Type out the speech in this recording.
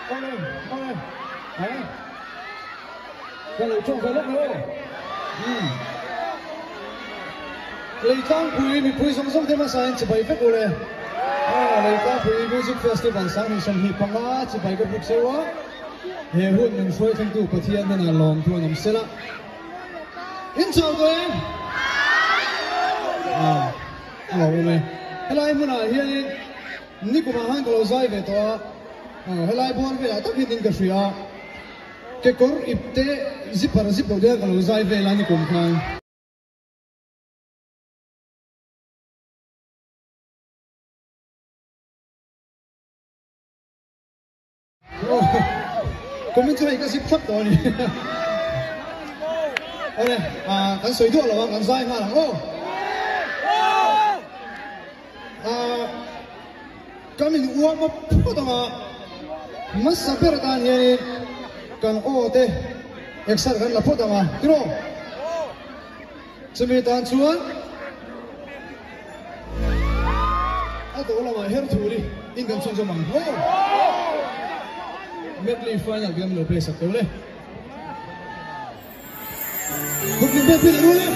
Awle awle ha ka lo tawng ve lawk lo aw umm Leitlangpui mipui zawng zawng te hmasa in chibai vek ule aw Leitlangpui Music Festival 2025 chibai ka buk zeuh a he hun min hruai thlengtu Pathian hnenah lawm thu an awm sela in chau tawh em ah a lo awm e helai hmunah hianin Nikumah khan ka lo zai ve tawh a, helai bawr velah tak hian in ka hria a, kekawr ip te zipper zip loh te khan ka lo zai vel a nikum khan. Comment chu hei ka zip thlap tawh a ni. Awle, kan sawi duah lo a, kan zai nghal ang aw. Kan in uam a phawt ang a, hmasa ber atan hianin kan aw te exer kan la phawt ang a, tiraw? Chumi tan chuan a tawh lamah her thuri in kan chhunzawm ang aw. Medley final game lo play sak tawh le. Kut min pek pui leh rual e.